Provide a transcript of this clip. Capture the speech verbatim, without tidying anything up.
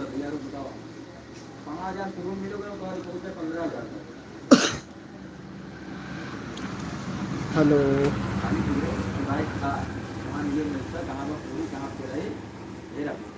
भैया, रुक, बताओ। पाँच हजार के रूम मिलोगे, तो और रुपये पन्द्रह हजार का। हेलो। खाली पूरे भाई खा, सामान ये मिलता, कहाँ पर पूरी, कहाँ पे रही, ये रखो।